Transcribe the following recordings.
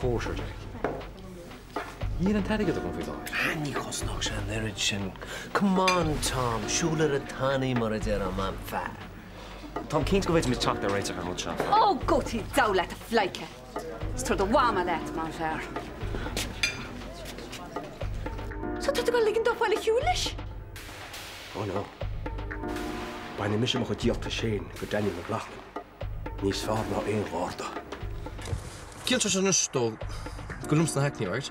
cóisir, Jack. Níl an t-airgead agam faoi láthair. Ah, ní chosnódh sé an oiread sin. Come on, Tom, siúl ar an tanaí mar a deir an fear. Táim cinnte go bhféadfaimid teacht ar réiteach ar an rud seo. Ó, go dtí diabhal leat, a phleidhce! Is tabhair do mhama leat, mar fear. So tá tú ag ligean dó fáil ar shiúl leis? Ó no. Bainfidh mise mo chuid díoltais féin go Daniel McLaughlin. Níos fearr ná aon gharda. Ciallaíonn sé sin anois dó gur liomsa na haicní, right?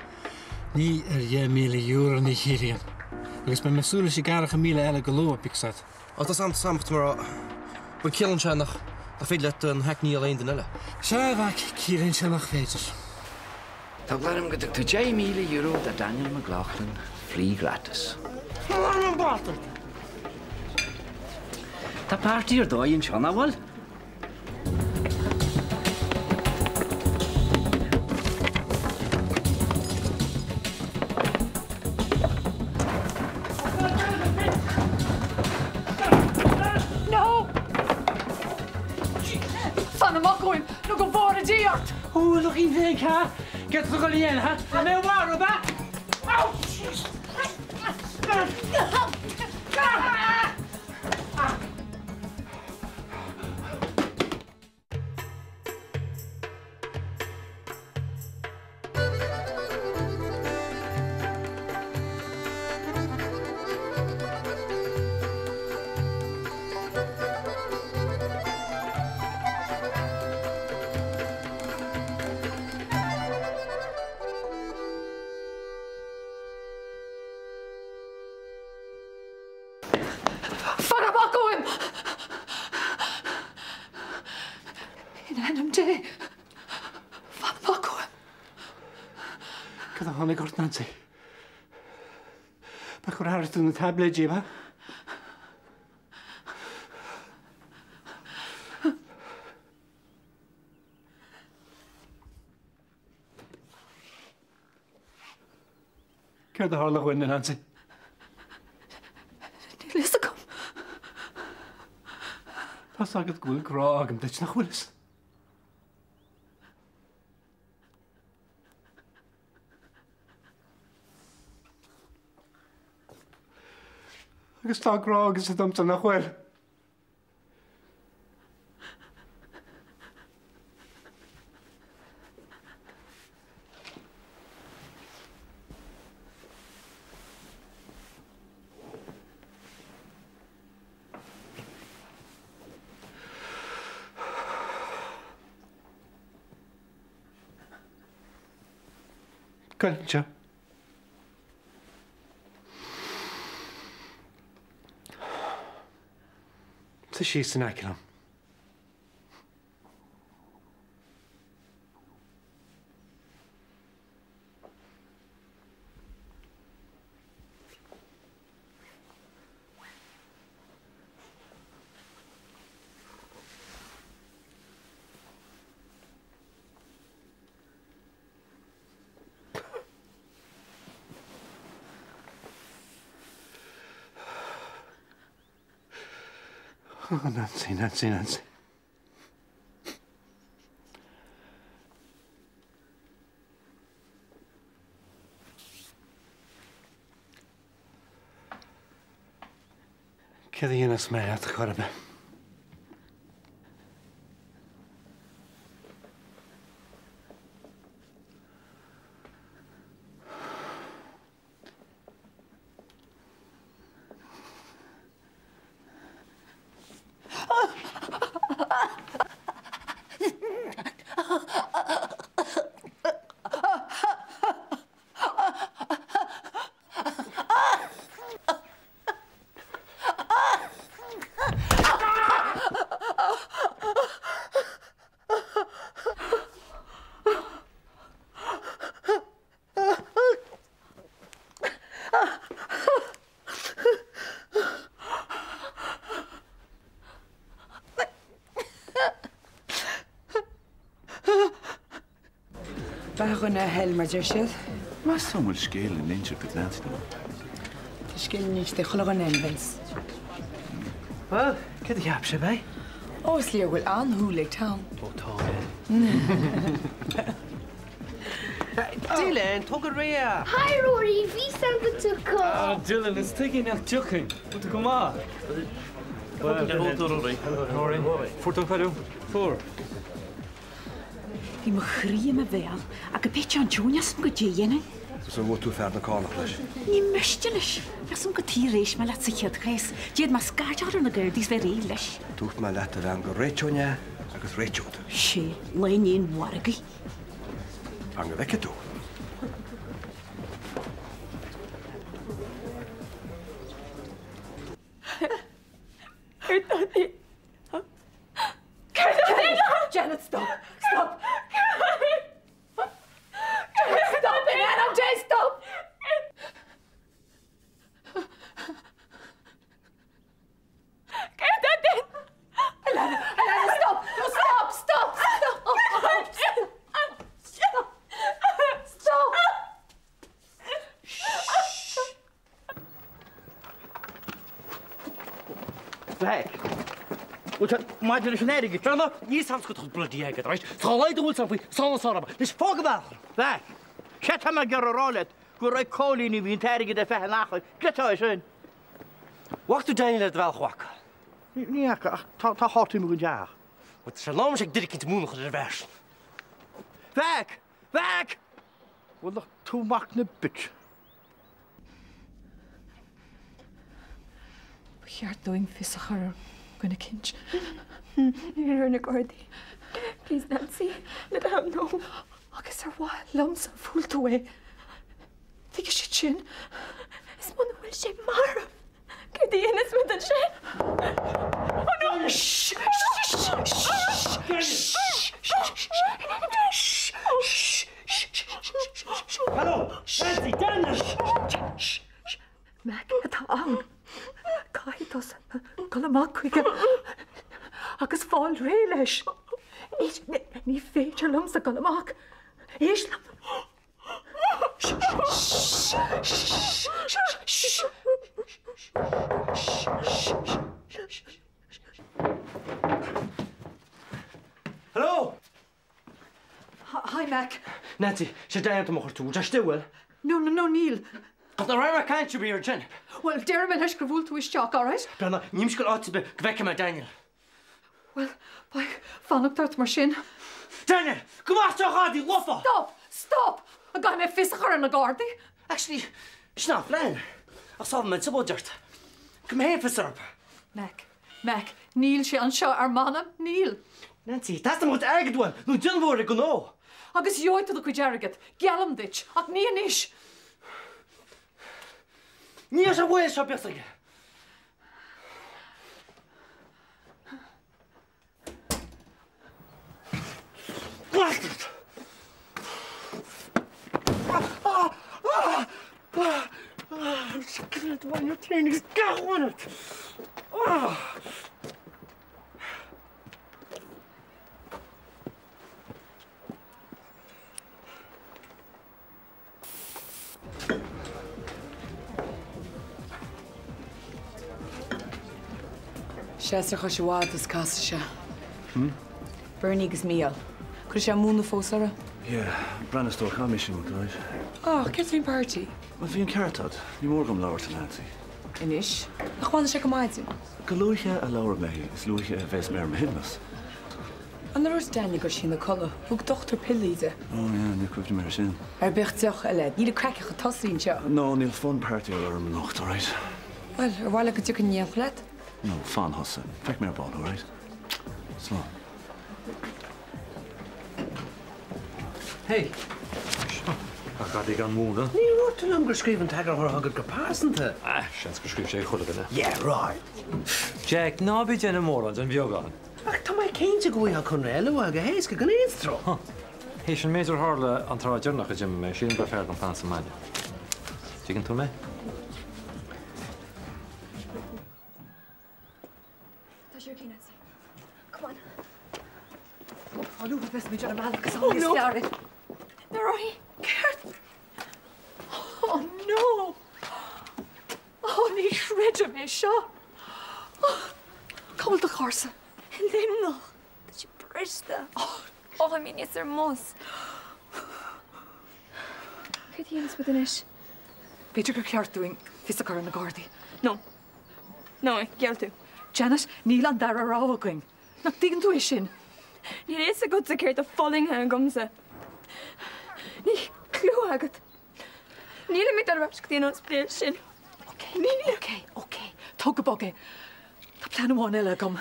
Ní ar €10,000 ní chiallaíonn. Agus beidh mé ag súil leis an gceathracha míle eile go luath, because that. Ó tá sam, tá sam, tá mé a rá, bhuel ciallaíonn sé nach, nach féidir leat na haicní a dhíol aon duine eile. Sea, a mhac, ciallaíonn sé nach féidir. Tá eagla orm go dtug tú €10,000 do Daniel McLaughlin free gratis. Tá party ar dóigh anseo, nach bhfuil? No! Fan amach uaim nó go bhfóire Dia ort! Ó, luchín bheag, ha? Céard atá tú ag dul a dhéanamh, ha? Tá mé a mharú, ab ea? Ouch! Fan amach uaim! In ainm Dé, fan amach uaim! Cad a tháinig ort, Nancy? B'fhéidir gur athraigh tú na taibléidí, ab ea? Céard a tharla dhúinn, a Nancy? Níl fhios agam. Tá's agat go bhfuil grá agam duit, nach bhfuil fhios? Agus tá grá agatsa domsa, nach bhfuil? Gabh anseo. Suigh síos in aice liom. Oh, Nancy, Nancy, Nancy. Céard a dhéanfas mé leat chor ar bith? Beatha dhuine a thoil, mar deir siad. Meas tú an bhfuil scéal le n-inse ag Nancy dom? Tá scéal le n-inse ag chuile dhuine, Vince. Bhuel, céard a cheap sibh, eh? Ó, is léir go bhfuil an-shúil ag Tom. Ó, tá. Dylan, tóg ar réidh! Hi Rory, bhí 's agam go dtiocfá. Ah Dylan, is tuige nach dtiocfainn? Bhfuil tú go maith? Rory, fuair tú an cuireadh? Fuair. Bhí mo chroí i mo bhéal ach go bit an t-eoin as go dté dhéanfainn. Is ar bhuail tú fear na cánach leis? Ní miste leis. Measaim go taobh réis mé leat sa chéad chás. D'fhéad mé scairteáil ar na Gardaí is bheith réidh leis. Dúirt mé leat a bhean go réiteoinn é agus réiteod. Sé lá i ndiaidh an mhargaidh. Fan go bhfeice tú. Janet, stop! Stop! Stop in ainm Dé, stop! Alana, Alana, stop! No, stop! Stop! Stop! Stop! Stop! Mhac. Bhuel, tá, maidir leis an airgead, Bernard, níl 's a'm go dtug bloody airgead, right? Tá a laghad a bhfuil 's a'm faoi, sála sára, anois fág an bealach! Mhac. Sea, tá mé ag iarraidh a rá leat go raibh cóilíní bhí an t-airgead ar feadh an achair, cad é sin? Bhfaca tú Daniel ar do bhealach, a bhfaca? Ní fhaca, ach tá tá hot im' an teach. Bhuel, tá sé lámh ag duiricint múnach ar an bhfear sin. Mhac! Mhac! Bhuel, ach tú mac na bitch. Ba cheart dúinn fios a chur ar dhuine eicínt. Ar na Gardaí. Please Nancy, let them know. Agus ar mhaith liomsa a bhuail tú é. Tuigfidh siad sin. Is muna bhfuil sé marbh, céard a dhéanfas muid ansin? Oh no! Shh! Shh! Shh! Shh! Shh! Hello! Nancy! Daniel! Mac atá ann. Caithfidh tusa dul amach chuige agus fáil réidh leis. Ní féidir liomsa dul amach. Éist liom. Hello! Hi Mac. Nancy, sé Daniel atá mo chuirtú, bhfuil sé istigh, bhfuil? No, no, no, níl. Ach ná raibh mé ag caint ar bith ansin. Bhuel, déarfaidh mé leis gur bhuail tú isteach, alright? Breathnaigh, níl mise ag goil áit ar bith go bhfeicfidh mé Daniel. Bhuel, beidh fanacht ort mar sin. Daniel! Go maith seo Ghadaí, lofa! Stop! Stop! An gcaithfidh mé fios a chur ar na Gardaí? Actually, sin an phlean. Ach sábhálfaidh mé an trioblóid ort. Cuirfidh mé féin fios orthu. Mac, Mac, níl sé anseo ar m'anam, níl. Nancy, teastaíonn mo chuid airgid uaim, nó déanfaidh mé ar an gnó. Agus gheobhaidh tú do chuid airgid, geallaim duit, ach ní anois. Níl sé bhfuil seo beag aige. Bastard! Seas ar chois i bhfad is casfaidh sé. Bernie agus Mícheál. Cuirfidh sé an múineadh fós orthu? Yeah, breathnaigh a stór, caithfidh mise imeacht, alright? Ach, céard faoin party? Bhuel, bhí an ceart agat. Ní mór dom labhairt le Nancy. Anois? Nach bhfanfaidh sé go maidin? Go luaithe a labhróidh mé, is luaithe a bheas mé ar mo shuaimhneas. An ndúirt Daniel go raibh sí ina codladh? Thug dochtúir piollaí di. Oh yeah, níor chuimhnigh mé air sin. Ar bith deoch eile, níl an craic ach ag tosaí anseo. No, níl fonn partyála orm anocht, alright? Bhuel, ar mhaith leat go dtiocfainn in éineacht leat? No, fan thusa. Feicfidh mé ar ball, alright? Slán. Hey! A ghadaí gan mhúineadh. Níor dhúirt tú liom gur scríobh an t-eagarthóir chugat go pearsanta. Ah, seans gur scríobh sé ag chuile dhuine. Yeah, right. Jack, ná bí ag déanamh mórán den bheagán. Ach tá mé cinnte go bhfaighfeá conradh eile uaidh go héasca, gan aon stró. Huh. Théis an méid ar tharla an tráth deireanach a d'imigh mé, sílim gur fearr dom fanacht sa mbaile. Tuigeann tú mé? Tá sé okay, Nancy. Come on. Á luaithe a bheas muid ar an mbealach is amhlaidh is fearr é. Na rothaí. Céard? Oh no! Oh, ní chreidim é seo! Cá bhfuil do charr-sa? I Luimneach. Tá sé briste. Oh, I mean, is ar mbus. Céard a dhéanfas muid anois? B'fhéidir gur cheart dúinn fios a chur ar na Gardaí. No. No, gheall tú. Janet, níl an dara rogha againn. Nach dtuigeann tú é sin? Níl a fhios agatsa céard tá fulaingthe agamsa. Níl clue agat. Nílim ag dul ar ais go dtí an ospidéal sin. Ok, ok, ok. Tóg go bog é. Tá plean amháin eile agam.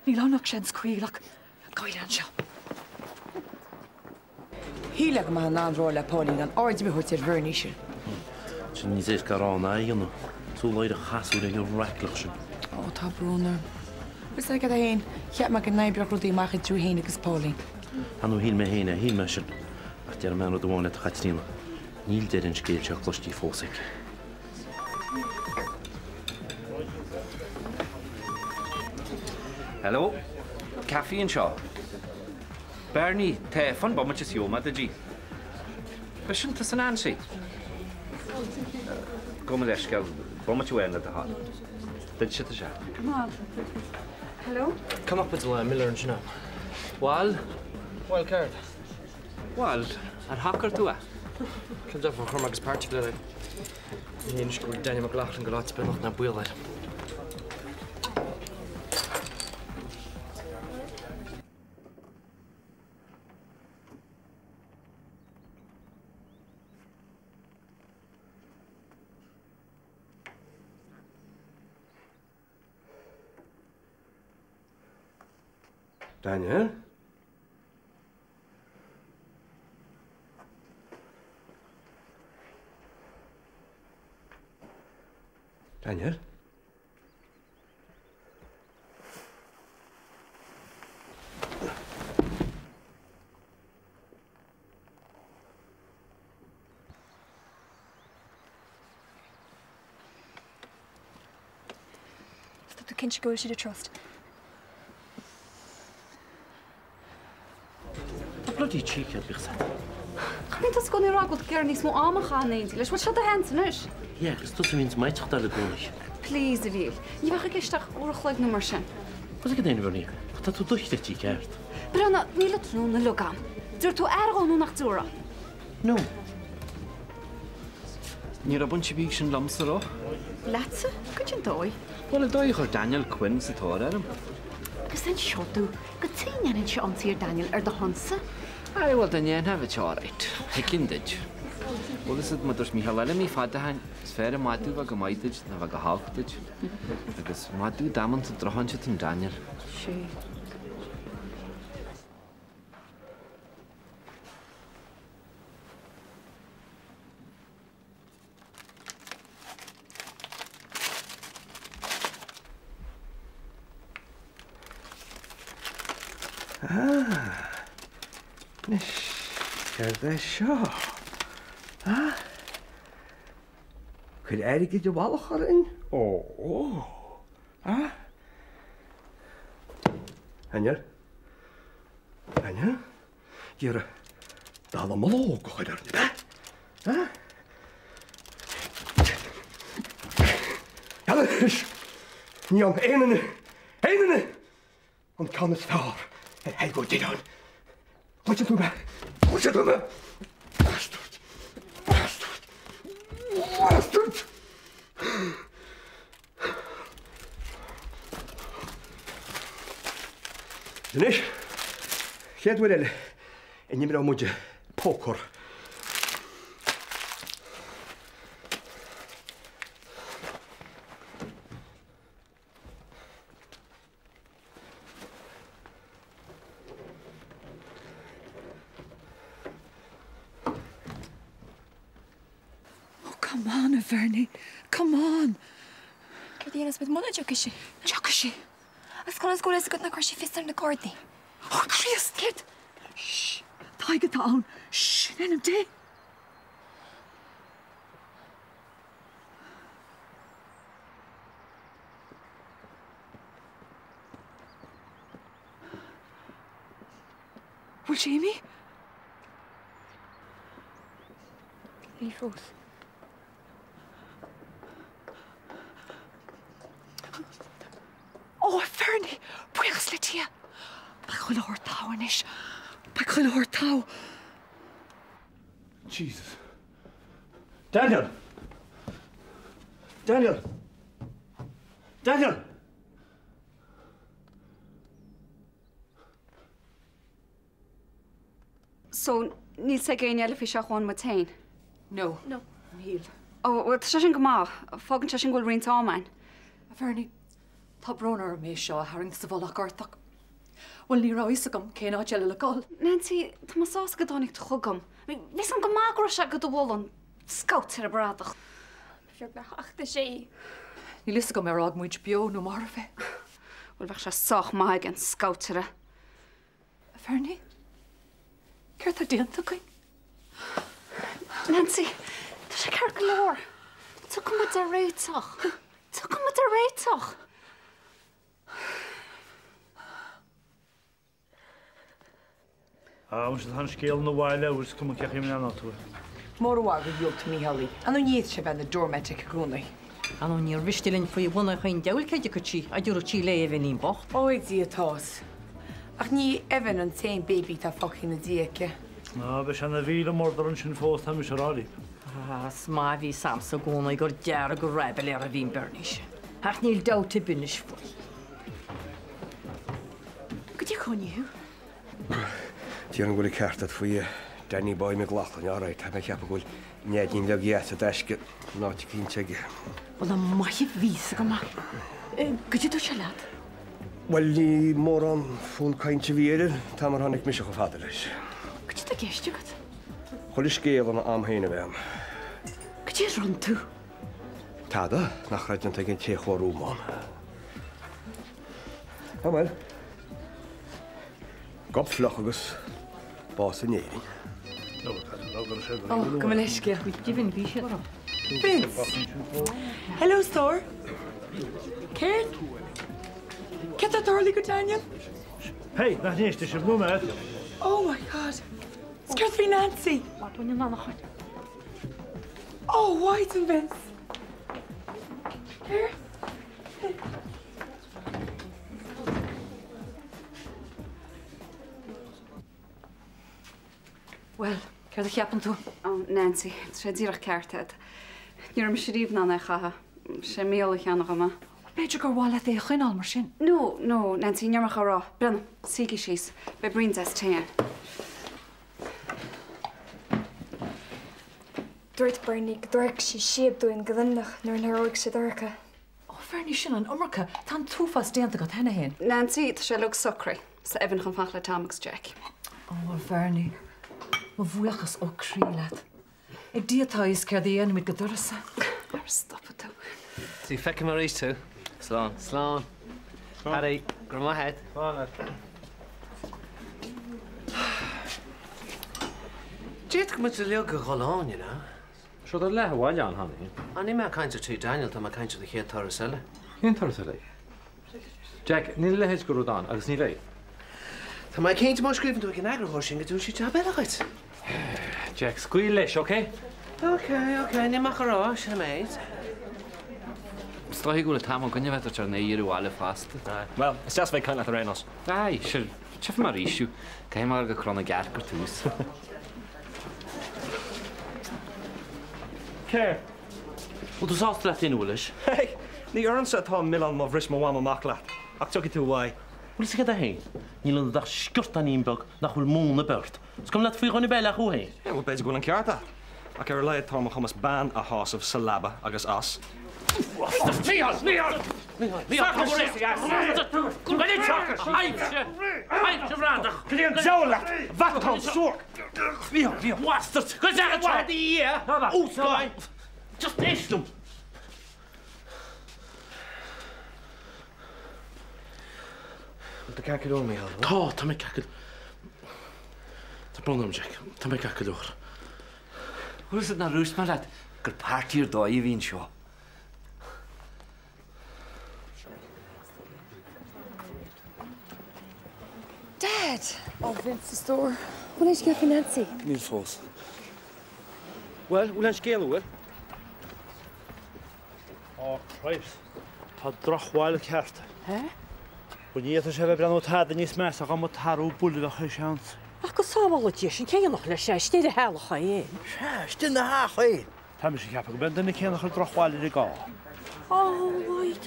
Níl ann ach seans caol ach gabh i leith anseo. Shílfeá go mbeifeá in ann rá le Pauline gan aird ar bith a thabhairt ar Bhernie sin. Sin níos éasca a rá ná a dhéanamh. Súil oighreach chasúil ag an raicle sin. Ó, tá brón orm. Is agat é féin, cheap mé go n-oibreodh rudaí amach idir thú féin agus Pauline. Ar ndóigh shíl mé féin é, shíl mé sin. Ach déarfaidh mé aon rud amháin leat a Chaitríona, níl deireadh an scéil seo cloistí fós aici. Hello, Caife anseo. Bernie, tá fan bomaite is gheobhaidh mé duit í. B'shin tusa Nancy. Gabh mo leithscéal, bomaite amháin le do thoil. Duitse tá sé. Come on. Hello? Cá mbeadh muid lá Miller ansin ann? Bhal? Bhal céard? Bhal, ar shocair tú é? Cén deifir a chuir mé agus particular é? Ní anois go bhfuil Daniel McLaughlin go láit beannacht ná baol air. Daniel? Daniel? Tá tú cinnte go bhfuil siad a trust. Tá bloody cheek ar bith agat. Cha mbíonn tusa i gcónaí ag rá go bhfuil tú ag iarraidh níos mó ama a chaitheamh in éindí leis. Bhuel seo do sheans anois. Yeah, agus tusa a bhíonns maiteachtáil i gcónaí. Please, a Mhíl. Ní bheadh i gceist ach uair a chloig nó mar sin. Bhuel ag an aon bhurnaí, ach tá tú dochreidte ceart. Brona, níl an tráthnóna uilig agam. Dtabharfaidh tú aire dhó nó nach dtabharfaidh? No. Ní raibh baint ar bith ag sin liomsa, raibh? Leatsa? Goidé an dóigh? Bhuel, an dóigh a chuir Daniel Quinn sa tóir orm. Agus inis domh, cad chuige a ndéanfainnse ionsaí ar Daniel ar do shonsa? Aye, bhuel, dá ndéanfá bheadh sé alright. Thuigfinn duit. Bhuel, is mar dúirt Mícheál Fheilimí fada ó shin, is fearr an madadh bheith go maith duit ná bheith go holc duit. Agus madadh damanta drochainteach an Daniel. Sea. Ah, anois, céard é seo? Ah? Cuir airgid i bhfalach orainn? Ó, ah? Daniel? Daniel? D'iarraidh dallamullóg a chur orainn, ab ea? Ah? Anois, ní fhaigheann aon duine, aon duine, an ceann is fearr ar Thadhg Ó Direáin. Cloiseann tú mé? Cloiseann tú mé? Bastard! Bastard! Bastard! Anois, chéad uair eile a n-imreoidh muid pócar. Oh, come on, a Bhernie. Come on. Céard a dhéanfas muid muna dtiocfaidh sí? Tiocfaidh sí. Agus conas go bhfuil fhios agat nár chuir sí fios ar na Gardaí? Oh, Críost! Céard? Shh! Tadhg atá ann. Shh! In ainm Dé! Bhfuil sé imithe? Ní fós. Ó, a Bhernie! Buíochas le Dia! Beidh chuile shórt togha anois. Beidh chuile shórt togha. Jesus. Daniel! Daniel! Daniel! So, níl 's ag éinne eile faoi seo ach amháin muid féin? No. No. Níl. Oh, bhuel, tá sé sin go maith. Fágann sé sin go bhfuil roinnt ama againn. A Bhernie, tá brón orm é seo a tharraingt sa mhullach ort ach, bhuel, ní raibh fhios agam cén áit eile le dhul. Nancy, tá mé sásta go dtáinig tú chugam. I mean, bhí 's agam go maith go raibh sé agat a mholadh, an scabhtaire bradach. Ba bheag nár thachtadh sé í. Níl fhios agam ar fhág muid beo nó marbh é. Bhuel, bheadh sé sách maith aige an scabhtaire. A Bhernie, céard tá déanta againn? Nancy, tá sé ceart go leor. Tiocfaidh muid ar réiteach. Tiocfaidh muid ar réiteach. Á, muise tá an scéal ina bhaile, is cuma cén chaoi a mbreathnóidh tú air. Mór an mhagadh a dhiúltaigh Mícheál í. Ar ndóigh ní fhéadfadh sé bheith ina doormat aici i gcónaí. Ar ndóigh níor mhiste linn faoi bhun é chaon diabhal céard a dtiocfadh sí, a dtabharfadh sí léi Eibhín bocht. Ó a Dhia atá. Ach ní Evan an t-aon baby atá fágtha ina diaidh aici. Á, beidh sé ina mhíle murdar ansin fós, tá mise a rá libh. Á, is maith a bhí 's a'msa i gcónaí gur dearg an raibiléir a bhí in Bernie sin. Ach níl dabht ar bith anois faoi. Goidé a choinnigh thú? Déarfainn go bhfuil an ceart agat faoi Danny Boy McLaughlin, alright, tá mé ag ceapadh go bhfuil neidín bheag dheas i dtaisce in áit eicínt aige. Bhuel, an maith a bhí 's agam é. Goidé a dúirt sé leat? Bhuel, ní mórán fonn cainte a bhí air an t-am ar tháinig mise chomh fada leis. Goidé atá i gceist agat? Chuile scéal ina am féin a bhean. Goidé a rinne tú? Tada nach raibh déanta ag an té a chuaigh romham. Á bhuel. Gob fliuch agus bás in Éirinn. Ó, gabh mo leithscéal. Vince! Hello, stór. Céard? Céard atá tarlaithe go Daniel? Hey, nach n-éistfidh sibh nóiméad? Oh my God. Is céard faoi Nancy? Oh, Mhaighdean Vince. Céard? Bhuel, céard a cheapann tú? Ó, Nancy, tá sé díreach ceart agat. Ní raibh mise riamh in ann é a chaitheamh. Sé Mícheál a cheannaigh dhom é. B'fhéidir gur mhaith leat é a choinneáil mar sin. No, no, Nancy, ní raibh mé chun a rá. Breathnaigh, suígí síos. Beidh braon deas tae ann. Dúirt Bernie go dtabharfadh sé síob dúinn go Luimneach nuair a n-éireoidh sé dorcha. Ó, Bhernie, sin an iomarca. Tá an t-uafás déanta agat cheana féin. Nancy, tá sé uilig socraithe. Tá Evan chun fanacht le Tom agus Jack. Ó, a Bhernie, mo bhuíochas ó chroí leat. Ag Dia atá a fhios céard a dhéanfaimid go d'uireasa. Ara stopfaidh tú. See, feicfidh mé arís tú. Slán. Slán. Paddy, go raibh maith agat. Slán leat. D'fhéadfadh muid uilig a dhul ann, you know. Sure tá leath an bhaile ann cheana féin. Ah, níl mé ag caint ar tigh Daniel, tá mé ag caint ar an chéad turas eile. Cén turas eile? Jack, níl a leithéid de rud ann agus ní bheidh. Tá mé cinnte má scríobhann tú ag an eagarthóir sin go dtabharfaidh sí jab eile dhuit. Jack, scaoil leis, ok? Ok, ok, níl mé ach ag rá, sin an méid. Is dóiche go bhfuil an t-am againn a bheith ag tabhairt ár n-aghaidh ar an bhaile feasta. Bhuel, is deas a bheith ag caint leat ar aon nós. Aye, sure, tchífidh mé arís thú. Caithfidh mé a dhul go Cró na gCearc ar tús. Céard? Bhfuil tú sásta leat féin, a Willis? Hey! Ní ormsa atá an milleán má bhris mo mham amach leat, ach tiocfaidh tú uaidh. Bhfuil fhios agat é féin? Níl ionat ach sciortáinín beag nach bhfuil múnla beart. Is cuma leat faoi dhuine ar bith eile ach thú féin. Yeah, bhuel, b'fhéidir go bhfuil an ceart agat. Ach ar a laghad tá ar mo chumas bean a shásamh sa leaba agus as. Mícheál! Mícheál! Mícheál! Cad é an diabhal leat? Mheatán suairc! Mícheál! Mícheál! Bastard! Go deimhin mhaith a Dhia! Úscáin! Just éist liom! Bhfuil tú ceart go leor, Mícheál? Tá, tá mé ceart go. Tá brón orm, Jack. Tá mé ceart go leor. Bhfuil fhios agat nár dhúirt mé leat gur páirtí ar dóigh a bhí anseo? Dad! Oh, Vince, a stór. Bhfuil aon scéal faoi Nancy? Níl fós. Bhuel, bhfuil aon scéal uair? Oh, Christ. Tá drochbhail ceart. Hé? Bhuel, ní fhéadfadh sé a bheith ag breathnú tada níos measa dá mba tarú buile a bheadh sé ann. Ach go sábhála Dia sinn, cé a dhéanfadh leis é, istigh ar a theaghlach é fhéin. Sea, istigh ina theach féin. Tá mise ag ceapadh gurb é an duine céanna a chuir drochbhail ar an gcarr. Ó, right.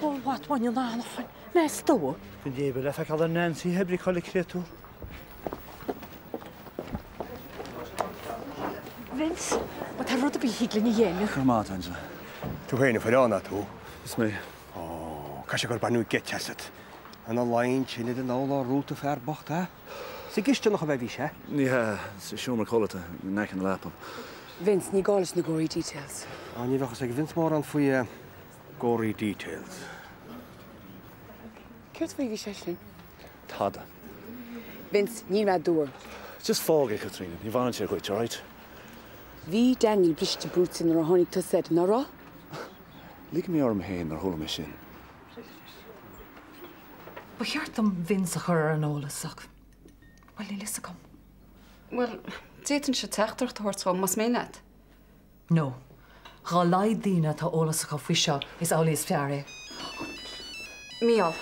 Ó, what bhain an anachain? Meas tú? Goidé a bhí le feiceáil ar Nancy oibre chuile créatúr. Vince, má tá rud ar bith a thig linn a dhéanamh. Go raibh maith agat, Angela. Tú féin a fuair ann, tú? Is mé. Ó, caithfidh sé gur baineadh geit asat. Ina line sin ar an urlár rúta fear bocht, a? Sa gcisteanach ab ea bhí sé? Ní hea, sa seomra codlata, in aice na leapan. Vince, ní gá leis na gory details. Á, ní bheadh fhios ag Vince mórán faoi gory details. Céard faoi a bhí sé sin? Tada. Vince, níl mé dúr. Just fág é, Caitríona, ní bhaineann sé dhuit, alright? Bhí Daniel briste brúite nuair a tháinig tusa air, nach raibh? Lig mé orm féin nuair a chuala mé sin. Ba cheart dom Vince a chur ar an eolas ach, bhuel, níl fhios agam. Bhuel, d'fhéadfainnse teachtaireacht a thabhairt dó, más mian leat. No. Dá laghad daoine atá eolas acu faoi seo, is amhlaidh is fearr é. Mícheál.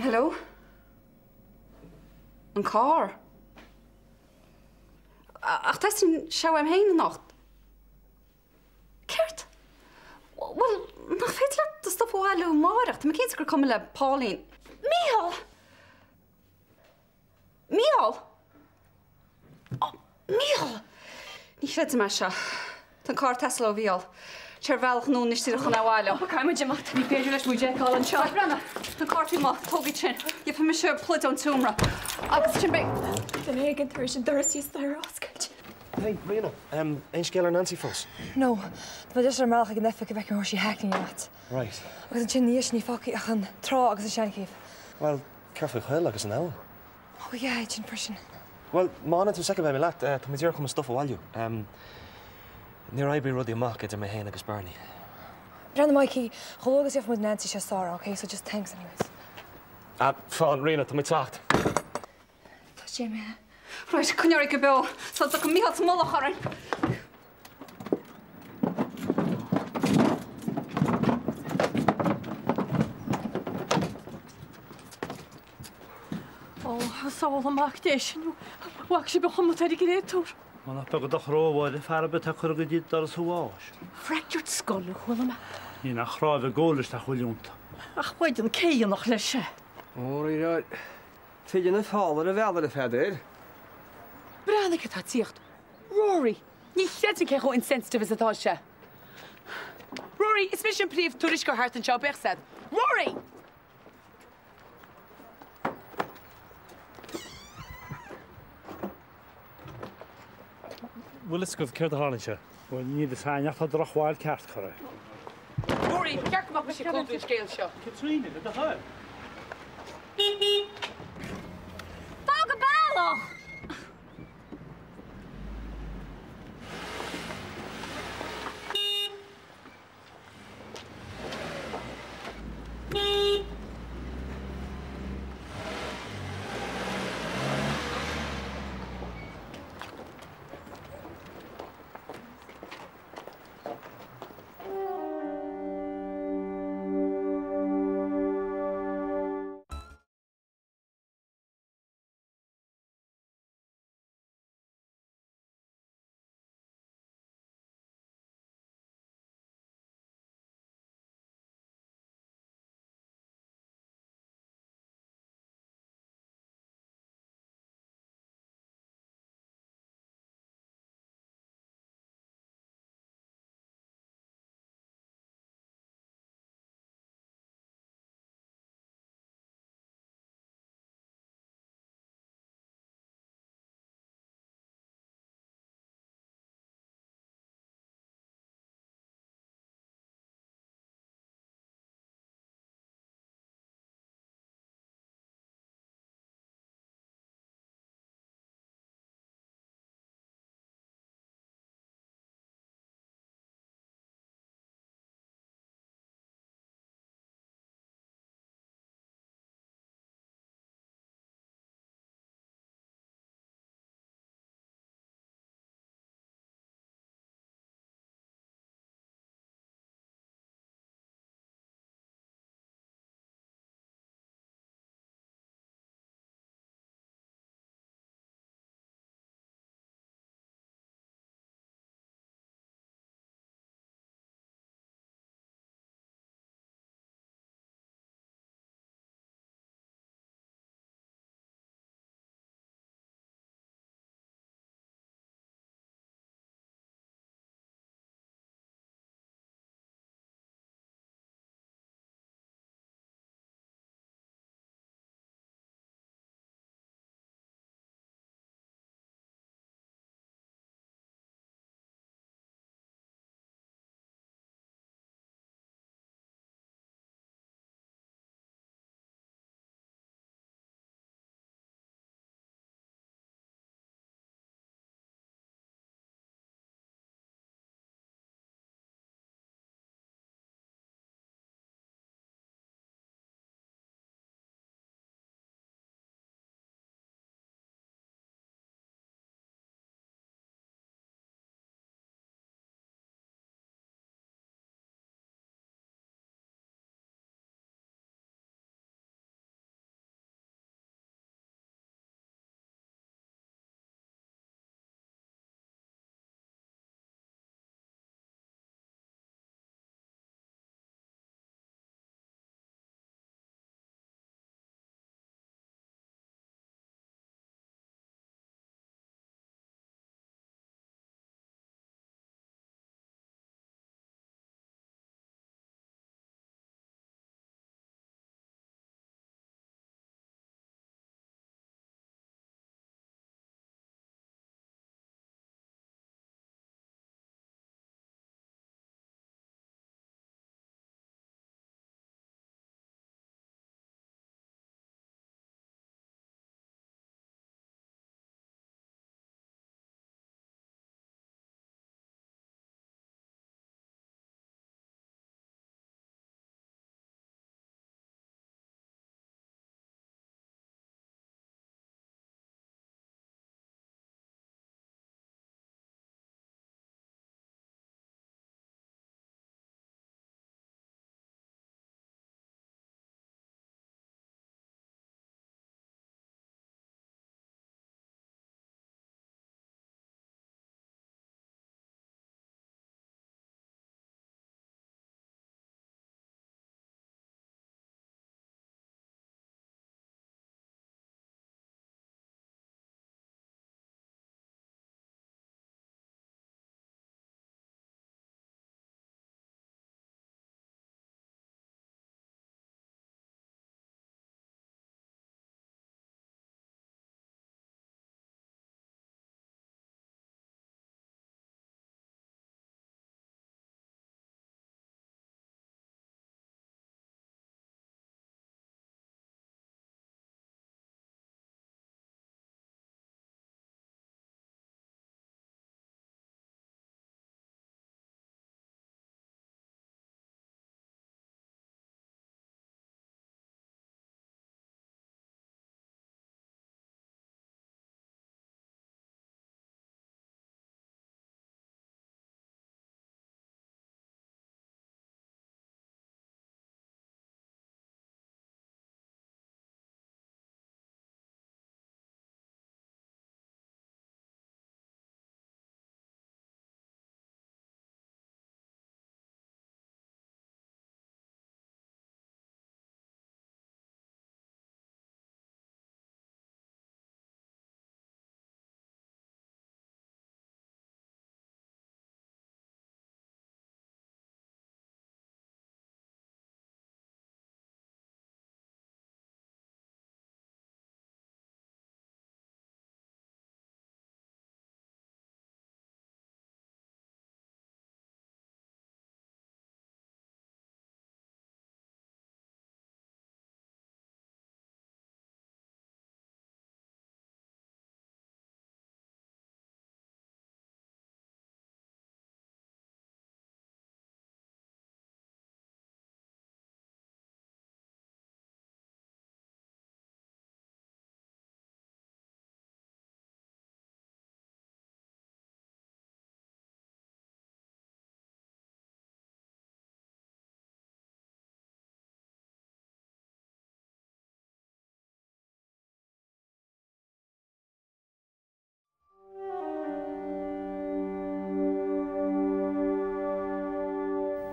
Hello? An carr? Ach teastaíonn sé uaim féin anocht. Céard? Bhuel, nach féidir leat do stuff a bhailiú amárach? Tá mé cinnte gur cuma le Pauline. Mícheál! Mícheál! Ó, Mícheál! Ní chreidim é seo. Tá an carr ag teastáil ó Mhícheál. Tá sé ar a bhealach anonn anois díreach chun é a bhailiú. Caithfidh muid imeacht. Ní féidir leis muid a fheiceáil anseo. Breathnaigh, tá an carr taobh amuigh. Tóg iad sin. Gheobhaidh mise pluid ón tseomra. Agus ansin beidh. Duine éigin tar éis an doras thíos staighre a oscailt. Hey, Ríona, aon scéal ar Nancy fós? No. Tá mé just ar an mbealach ag an oifig go bhfeicfidh mé an raibh sí hackney leat. Right. Agus ansin ina dhiaidh sin ní fágfaidh ach an trá agus an seanchéibh. Bhuel, céard faoi choill agus an abhainn? Oh yeah, sin freisin. Bhuel, má fhanann tú soicind beidh mé leat. Tá mé díreach chun mo stuff a bhailiú. Níor oibrigh rudaí amach idir mé féin agus Bernie. Breathnaigh Mikey, chomh luath agus a gheobhaidh muid Nancy sé Sara, ok? So just thanks anyways. Ah, fan, Ríona, tá mé ag teacht. Tá sé imithe. Right, coinnigh oraibh go beo sula dtiocfaidh Mícheál sa mullach orainn. Ó, sábháil amach Dé sinn ó bhfaca sibh an chuma atá ar an gcréatúr. Ó nach beag an dochar ó bhaile fear ar bith atá curtha go dtí doras an bháis. Fractured skull a chuala mé. Ní nach cráibh ag gol isteach chuile iontu. Ach mhaidean cé a dhéanfadh leis é? Ó, right. Tuigeann an feall ar a bhealach a Pheadair. Breathnaigh cé atá ag tíocht. Rory! Ní chreidim cé chomh insensitive is atá sé. Rory, is mise an príomh-tuairisceoir thart anseo, bíodh said. Rory! Bhfuil fhios agaibh céard a tharla anseo? Bhuel, níl fhios againn ach tá drochbhail ceart curtha air. Rory, ba cheart go mbeadh mise ag clúdú an scéil seo. Caitríona, le do thoil. Fág an bealach!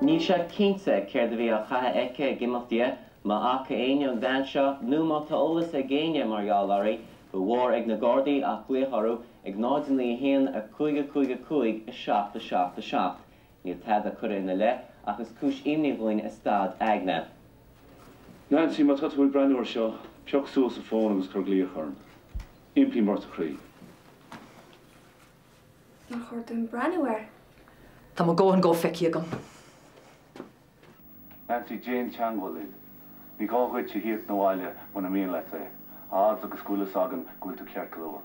Níl sé cinnte céard a bhí á chaitheamh aici ag imeacht di, má fhaca éinne an bhean seo nó má tá eolas ag éinne mar gheall uirthi, ba mhór ag na Gardaí ach glaoch orthu ag 0 9 1 5 5 5 7 7 7. Níl tada curtha ina leith ach is cúis imní dhúinn a staid aigne. Nancy, má tá tú ag breathnú ar seo, pioc suas an fón agus cuir glaoch orm. Impím ort a chroí. Nár chóir dúinn breathnú air? Tá mo dhóthain dhó feicthe agam. Nancy, déan teangmháil linn. Ní gá dhuit a thíocht 'na bhaile muna mian leat é, a fhad agus go bhfuil fhios againn go bhfuil tú ceart go leor.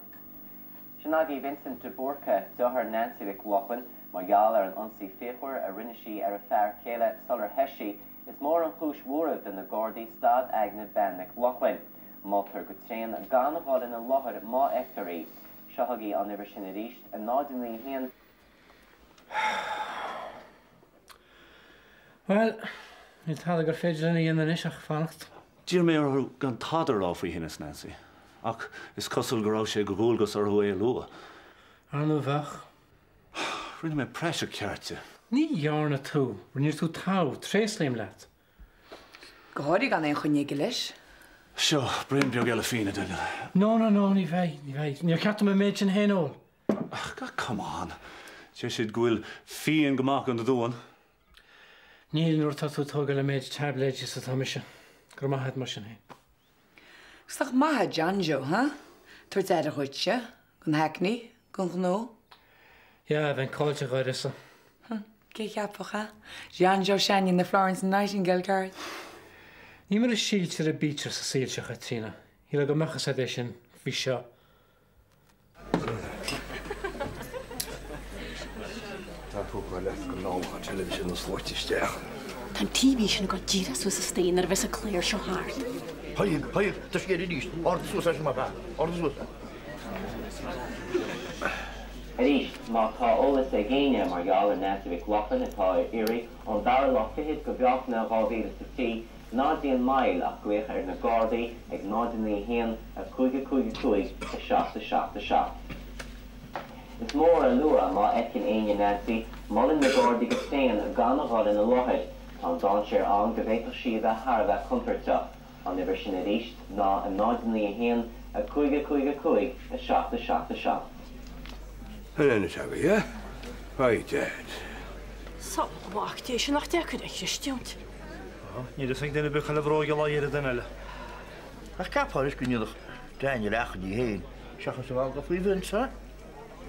Sin agaibh Vincent de Búrca, deartháir Nancy Mhic Lochlainn, mar gheall ar an ionsaí fíochmhar a rinne sí ar a fear céile sular theith sí, is mór an chúis bhuairimh do na Gardaí staid aigne Bean Mhic Lochlainn. Moltar go tréan gan a dhul ina láthair má fheictear í. Seo chugaibh an uimhir sin arís, 0 9 1. Bhuel, níl tada gur féidir linn a dhéanamh anois ach fanacht. D'iarr mé orthu gan tada a rá faoi thinneas Nancy, ach is cosúil go raibh sé de dhualgas orthu é a lua. Ar ndóigh bheadh. Rinne mé praiseach ceart de. Ní dhearna tú. Rinne tú togha. Tréaslaím leat. Go háirithe gan aon choinne aige leis. Seo, braon beag eile fíona, Daniel. No, no, no, ní bheidh, ní bheidh. Níor cheart dom an méid sin féin a ól. Ach, come on. Deir siad go bhfuil fíon go maith don duan. Níl nuair atá tú ag tógáil an méid taibléidí is atá mise. Go raibh maith agat mar sin féin. Agus nach maith é John Joe, huh? Tabhairt aire dhuitse, don hackney, don ghnó. Yeah, bheinn caillte dá uireasa. Cé a cheapfadh, huh? John Joe s'againne na Florence Nightingale ceart. Ní mar a síltear a bítear sa saol seo, a Chaitríona. Shílfeá go mbeadh fhios agat é sin faoi seo. Tá tú ag rá leat go ndámhadh an teilifís na sluaite isteach. Tá an TV sin ag dul díreach suas an staighne nuair a bheas an cliar seo thart. Haigh, haigh, tá sé arís. Ardaigh suas é sin mar fear. Ardaigh suas é. Arís, má tá eolas ag éinne mar gheall ar Nancy Mhic Lochlainn atá ar iarraidh ón dara lá fichead de Bhealtaine 2003, Ná déan moill ach glaoch ar na Gardaí ag 0 9 1 5 5 5 7 7 7. Is mór a lua má fheiceann éinne Nancy, molann na Gardaí go tréan gan a dhul ina láthair. Tá an dainséar ann go bhféadfadh sí a bheith thar a bheith contúirteach. An uimhir sin arís ná 0 9 1 5 5 5 7 7 7. Anois agaibh, yeah? Right, Dad. Samhail mhac Dé sin nach deacair a chreistiúint. Níl fhios ag duine ar bith cá bhfuil a bhróig an lá dheireadh duine eile. Ach ceapfá anois go ndéanfadh Daniel achainí féin seachas a fhágáil faoi Vince,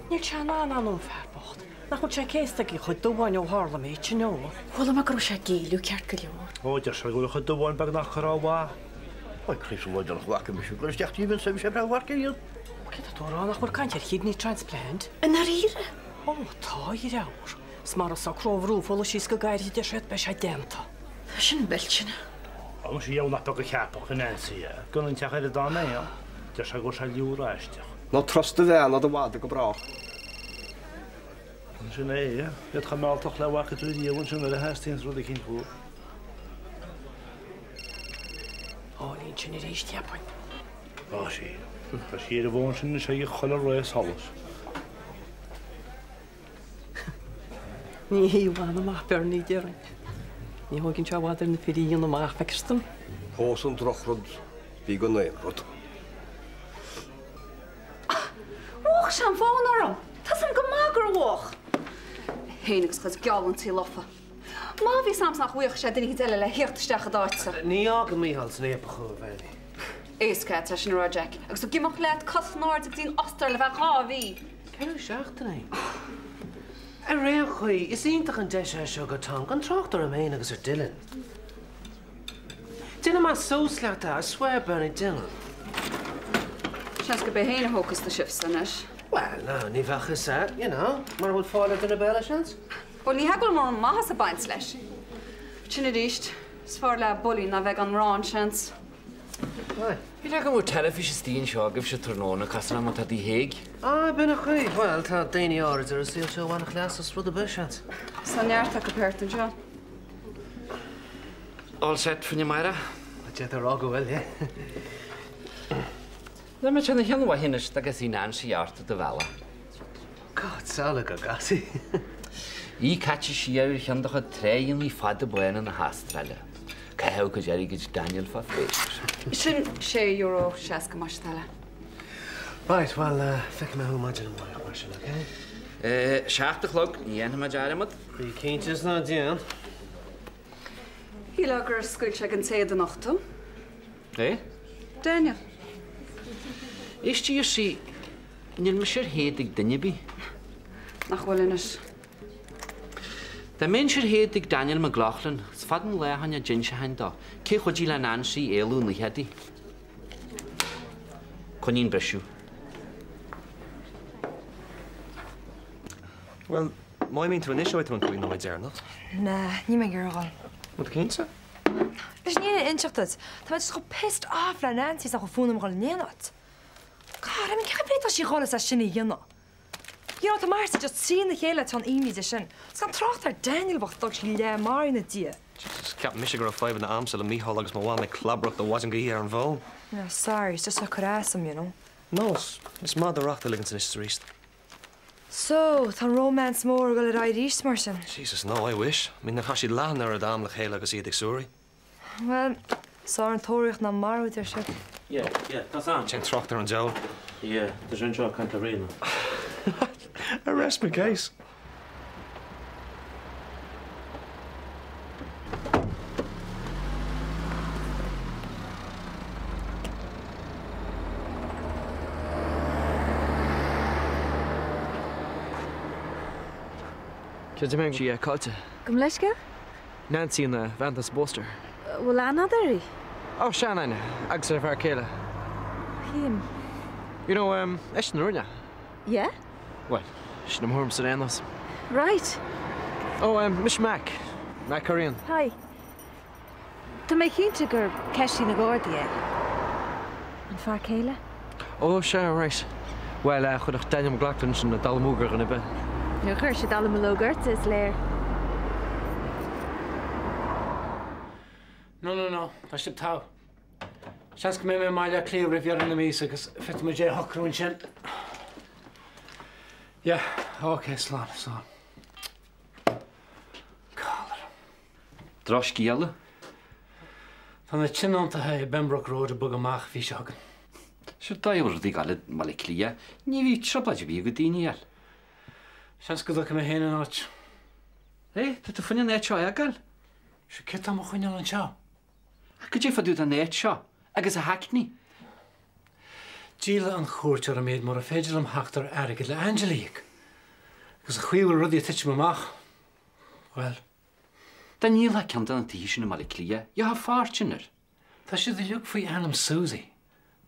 Níl sé in ann an fear bocht. Nach bhfuil sé céasta ag a chuid dubháin ó tharla an méid sin ó. Chuala mé go raibh sé ag géilleadh ceart go leor. Ó, deir sé go bhfuil a chuid dubháin beagnach curtha ó mhaith. Oi, Chris, an lá deireanach a bhfaca mise ag dul isteach tí Vince bhí sé breá mharc ar iad. Céard atá tú a rá nach bhfuil caint ar kidney transplant? I ndáiríre? Ó, tá, a dheartháir. 'S mara socrófar an fola síos go gairid a deir siad, beidh sé déanta. Tá sin millteanach. Ó, muise dheamhan nach beag a cheapfadh a Nancy é. Gan an teach eile dá mbeidh ann. Deir sé go bhfuil sé liúr aisteach. Ná trust do bhean ná do mhadadh go brách. Sin é, iad chomh mealltach le bhfaca tú riamh ansin nuair a theastaíonns rud eicínt uathu. Áilín sin arís, cheapfainn. Tá sí. Tá sí ar an bhfón sin anois ag chuile ré solais. Ní hé bhain amach Bernie, déarfainn. Ní thógann sé i bhfad ar na fir í a dhéanamh amach, feictear dom. Phós an drochrud, bí gan aon rud. Mhúch sé an fón orm! Tá 's a'm go maith gur mhúch! É féin agus a chuid geallúintí lofa. Má bhí 's a'msa nach bhfaigheadh sé duine eicínt eile le thíocht isteach i d'áitse. Ní fhágfaidh Mícheál san fhaopach thú, a Bhernie. Éasca é sin a rá, Jack, agus tú ag imeacht leat cos in airde go dtí an Ostair le bheith 2 mhí. Ceithre seachtainí. Ar aon chaoi, is iontach an deis é seo do Tom, gan trácht orm féin agus ar Dylan. Déanfaidh mé suas leat é, I swear, Bernie, déanfaidh. Seans gurb é féin a thógfas na shifts anois. Well, now, ní bheadh fhios a'd, you know, mura bhfuil fáil ar dhuine ar bith eile, seans? Bhuel, ní hea go bhfuil mórán maitheas ag baint leis. Sin arís, is fearr leath builín ná bheith gan mórán, seans. Aye. Shílfeá go mbeadh teilifís istigh anseo agaibhse tráthnóna, cosúil le má tá The Hague. Ah, b'in an chaoi. Bhuel, tá daoine áirid ar an saol seo a bhainfeadh leas as rud ar bith, seans. Tá neart acu thart anseo. All set for amárach? D'fhéadfá a rá go bhfuil, yeah. Nach mbeadh sé ina cheann mhaith anois dá gcasfaí Nancy ort ar do bhealach. God, samhlaigh go gcasfaí. Í caite siar ar cheann de chuid tráigheannaí fada bána na hAstráile. Caitheadh cuid airgid Daniel fá phléisiúr. Sin €6.60 más toil leat. Right, bhuel, feicfidh mé thú maidin amárach mar sin, ok? 7 a chlog, ní dhéanfaidh mé dearmad. Bí cinnte is ná déan. Shílfeá gur scaoil sé den téad anocht tú. É? Daniel. Éist a Jessie, níl mise ar théad ag duine ar bith. Nach bhfuil anois. Dá mbeinnse ar théad ag Daniel McLaughlin, is fada an lá ó shin a d'inseochainn dó cé chuidigh le Nancy éalú an oíche adaí. Coinín briseadh. Bhuel, má imíonn tú anois, gheobhaidh tú an 5 nóiméad deireanach. Nah, níl mé ag iarraidh a dhul. Bhfuil tú cinnte? Anois níl aon inseacht duit. Tá mé just chomh pissed off le Nancy is nach bhfuil fonn orm dhul in aon áit. God, I mean cén chaoi a bhféadfadh sí dhul is é sin a dhéanamh? You know, tá Marcy just trína chéile le teann imní de sin. Is gan trácht ar Daniel bocht a d'fhág sí leath maraithe ina diaidh. Jesus, cheap mise go raibh fadhbanna a'msa le Mícheál agus mo mham ag clabrach ó mhaidin go hoíche ar an bhfón. Yeah, sorry, it's just ag cur as dom, you know. No, is maith do racht a ligint anois is arís. So, tá an romance mór ag dul ar aghaidh arís, mar sin? Jesus, no, I wish. I mean, níor chaith siad leath an oiread am le chéile agus iad ag suirí. Bhuel, is fearr an tóraíocht ná marú, a deir siad. Yeah, yeah, tá san. Déan trácht ar an diabhal. Yeah, tá sé anseo ag caint le Ríona. I rest my case. Cé a mbeidh sí caillte? Gabh mo leithscéal? Nancy an bhean atá sa bpóstaer. Bhfuil aithne agat uirthi? Ó, seanaithne, agus ar a fear céile. Tchím. You know, eisean a rinne. Yeah? Bhuel, sin mo thuairimse ar aon nós. Right. Ó, mise Mac. Mac Currion. Hi. Tá mé cinnte gur ceistigh na Gardaí é. An fear céile? Ó, sea, right. Bhuel, chuirfeadh Daniel McLaughlin sin dallamullóg ar dhuine ar bith. Níor chuir sé dallamullóg ortsa, is léir. No, no, no, tá sibh togha. Seans go mbeidh mé i mBaile Átha Cliath roimh dheireadh na míosa agus féadfaidh muid é a shocrú ansin. Yeah, ok, slán, slán. Collar. Drochscéala? Tá na tionóntaithe i bPembroke Road ag bogadh amach mhí seo chugainn. Sure dá bhfuil rudaí ag gabháil i mBaile Átha Cliath, ní bhíodh trioblóid ar bith ag daoine a fháil. Seans go dtiocfaidh mé féin in áit. Hey, tá tú fá choinne an áit seo a fhágáil? Sure céard tá mo choinneáil anseo? Ach goidé fá dtaobh den áit seo agus a haicní? Díolfaidh an chúirt orm iad mura féidir liom theacht ar airgead le Angela a íoc. Agus an chaoi a bhfuil rudaí ag titim amach, bhuel. Dá ndíolfá ceann de na tithe sin i mBaile Átha Cliath, gheofá fortune air. Tá siad uilig faoi ainm Susie.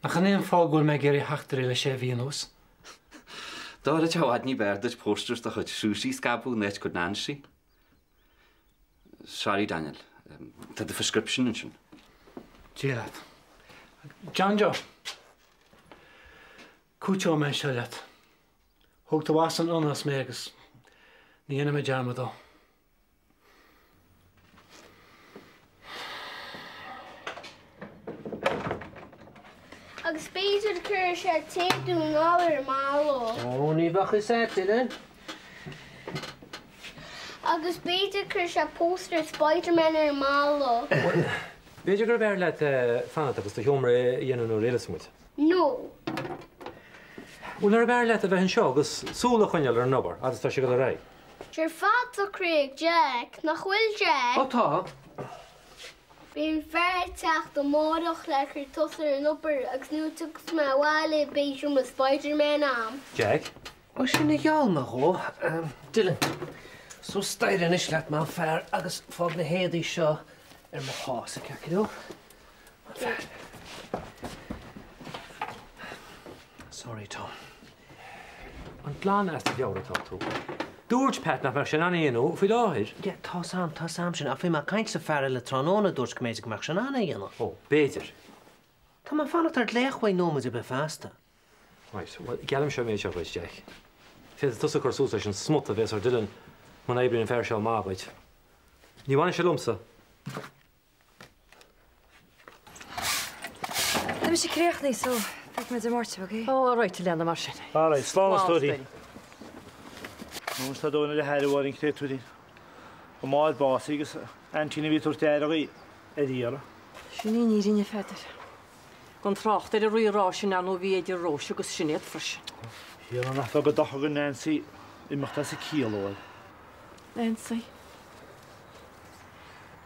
Nach in é an fáth go bhfuil mé ag iarraidh theacht uirthi le sé mhí anuas? D'oirfeadh i bhfad ní b'fhearr duit posters de chuid Susie a scaipeadh in áit cuid Nancy. Sorry Daniel, tá do phrescription ansin. Dia leat. John Joe. Cúiteoidh mé seo leat. Thóg tú as an anás mé agus ní dhéanfaidh mé dearmad dó. Agus b'fhéidir cuirfidh sé téad Dún na nGall ar an mballa. Ó, ní bheadh fhios a'd, Dylan. Agus b'fhéidir cuirfidh sé póstaer Spiderman ar an mballa. B'fhéidir gurbh fhearr leat fanacht agus do sheomra a dhéanamh nuair a fhilleas muid. No. Bhuel, nárbh fhearr leat a bheith anseo agus súil a choinneáil ar an obair fhad is atá sé ag dul ar aghaidh? Tá sé ar fad socraithe ag Jack, nach bhfuil Jack? Ó tá. Beidh an fear ag teacht amárach le cur tús ar an obair agus nuair a tiocfas mé abhaile beidh seomra Spiderman a'm. Jack? Ó sin a gheall mé dhó. Dylan, suas staighre anois leat mar fear agus fág na héadaí seo ar mo chás, ceart go leor? Mar fear. Sorry, Tom. An glan as do mheabhair atá tú? Dúirt Pat nach mbeadh sé in ann é a dhéanamh faoi láthair. Yeah, tá's a'm, tá's a'm sin, ach bhí mé ag caint le fear eile tráthnóna a dúirt go mb'fhéidir go mbeadh sé in ann é a dhéanamh. Ó, b'fhéidir. Tá mé ag fanacht ar ghlaoch uaidh nóiméad ar bith feasta. Right, bhuel, geallaimse an méid seo dhuit, Jack. Féadfaidh tusa cur suas leis an smut a bhéas ar Dylan muna oibríonn an fear seo amach dhuit. Ní bhainfidh sé liomsa. Tá mise críochnaithe, so feicfidh mé Dé Máirt sibh, ok? Ó, alright, a leana, mar sin. Alright, slán a stóirín. Anois tá dóthain ar a haire uair an créatúirín. A máthair básaithe agus aintín a bhí ag tabhairt aire dhi ar iarraidh. Sin í an fhírinne, a Pheadair. Gan trácht ar an rí-rá sin ar ndóigh a bhí idir Róise agus Sinéad freisin. Thiarna nach beag an dochar do Nancy imeacht as a ciall a Mháire. Nancy.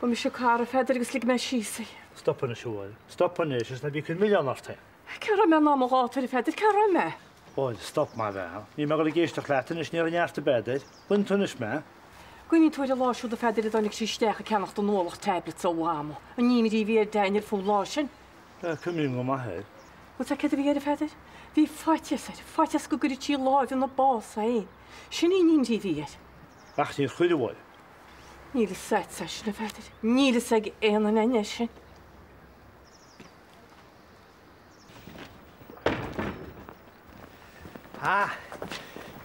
Ba mise a cara, a Pheadair, agus lig mé síos í. Stop anois, a Mháire. Stop anois, is ná bí ag cur milleán ort féin. Cá raibh mé in am an ghátair, a Pheadair, cá raibh mé? Bhuel, stop, maith bhean. Níl mé ag dul ag éisteacht leat anois, ní raibh neart ar bith air. Cluineann tú anois mé. Cuimhníonn tú ar an lá siúd, a Pheadair, a dtáinig sí isteach ag ceannacht an ualach tablets ó Mhama. An imní a bhí ar Daniel fán lá sin. Yeah, cuimhním go maith air. Bhfuil 's agat céard a bhí air, a Pheadair? Bhí faitíos air, faitíos go gcuirfeadh sí láimh ina bás é fhéin. Sin í an imní a bhí air. Ach níor chuir, a Mháire. Níl fhios a'dsa é sin, a Pheadair. Níl fhios ag aon duine againn é sin. Ah!